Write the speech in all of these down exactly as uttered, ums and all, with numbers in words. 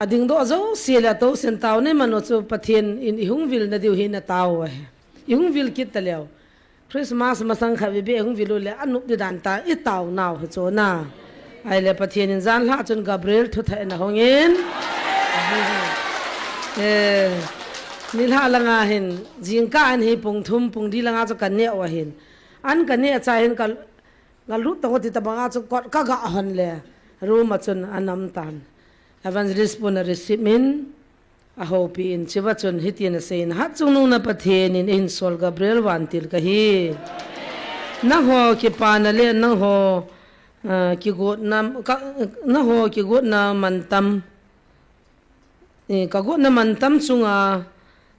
Adingdoh jouse le tousen tao nei manu chu Pathen in ihung vil nadiu hi natao u ahi. Ihung vil kit taleu. Christmas masang khat vei beh ihung vil u le anop di dan ta itao nau hi chu na. Ahile Pathen in janhi chun Gabriel thutha in ahung in. Eh, nilhah langa hin, jingkah an hi pung thum, pung li langa chu kaneh u ahin. An kaneh cha hin ka, ka lut tong u ti tabanga chu kot kaga hon le. Room a chun anam tan. Evangelist pun a receive in, ahoupi in, chuva chun hitin asei in, Hatchungnung na Pathen in eihin sol Gabriel vantil kahi. Nangho kipana le nangho, ah, kigotna, ka, nangho kigotna mantam, eh, kagotna mantam chunga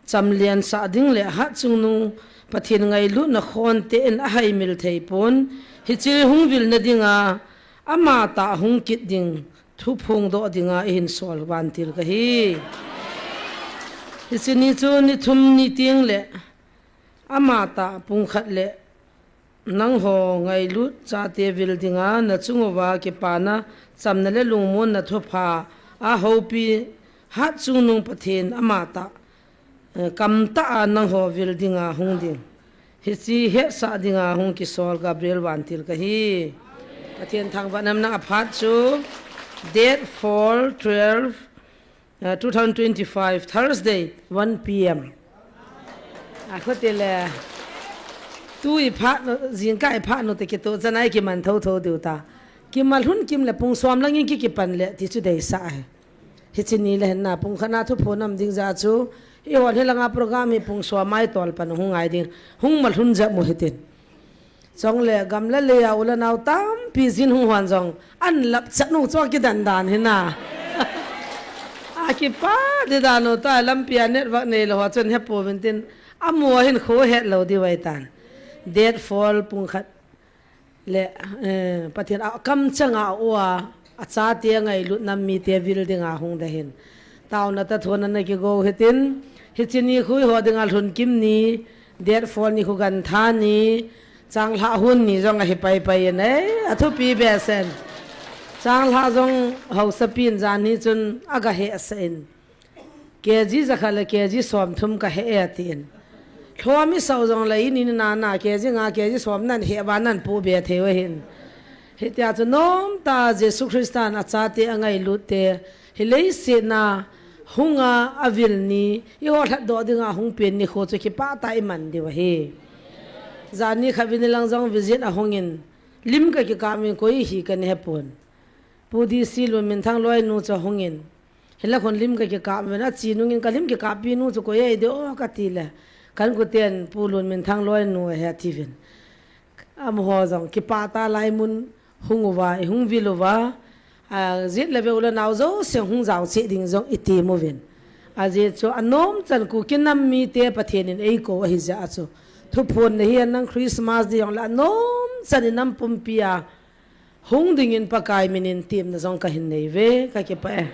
chamlian sah ding le Hatchungnung Pathen ngailutna khonte in ahaimil thei pon, hiche hung vilna dinga, amatah hung kit ding, thu phongdoh dinga eihin sol vantil kahi. Hiche ni chu ni thum ni teng le, amatah pung khat le, nangho ngailut chate vil dinga, nachung uva kipana, chamna le lungmonna thupha ahoupi Hatchungnung Pathen amatah, eh, kamtah a nangho vil dinga hung ding. Hiche hetsah dinga hung kisol Gabriel vantil kahi. Pathen thangvahna um nang. Aphat chu date four twelve, uh, two thousand twenty-five, Thursday, one P M. Akhote le. Tu iphat nu, jingkah iphat nu te kitoh chanai kiman thotho diu ta. Kimal hun kim le pung som langin ki kipan le ti chu deisah ahi. Hiche ni le hin na pung khat na thu phon nam ding jeh chu, ihon hilanga program hi pung som a itol pan hung ngai ding, hung mal hun jep u hitin. Chule gamla lei a u le nao tampi jin hung hon jong, an lap chat nu chu kidan dan hi na. Akipa di dan u ta lampi a network neilou ho chun hepouvin tin, amu hin kho het lou diu ahitan. Date four pung khat le, eh, Pathen a kamchang a u a, achate angailut nam mite vil dinga hung ding ahin. Taona tah thona na kigo hitin, hiche ni khu eiho dinga lhun kim ni, date four ni khu gantha ni, changlhah hun ni jong ahi paipai in, eh, athupi behseh in. Changlhah jong haosapi in jan ni chun aga hesah in. K G jakhat le K G somthum ka he e atin. Lhom isah u jongle ini nana K G nga K G som nan he uva nan pu be thei u ahin. Hitia chu nomtah Jesu Christa in achate angailut te, hi leiset a hunga avil ni, eiho lhatdoh dinga hung pen ni khu chu kipah tah a iman diu ahi. Jan ni khat vin lang jong visit ahung in, lim ka kikap in koi hi kana hepon. Pu D C Lunminthang loinu chu ahung in, Hinla khun lim ka kikap uvin, achi nungin ka lim kikappi nu chu koi ahi de o kati le. Ka inkoten Pu Lunminthang loinu ahi atiuvin. Amaho jong kipah tah a lai mun hung uva, ihung vil uva. Ajet le ve u le nao jouse hung jao cheh ding jong item uvin. Ajeh chu anom chan Kuki nam mite Pathen in eikou ahi jeh a chu. Thuphon nahi a nang Christmas ding jong le anom chan inam pumpi a hung dingin Pakai min in temna jong kahin nei uve, ka kipah e.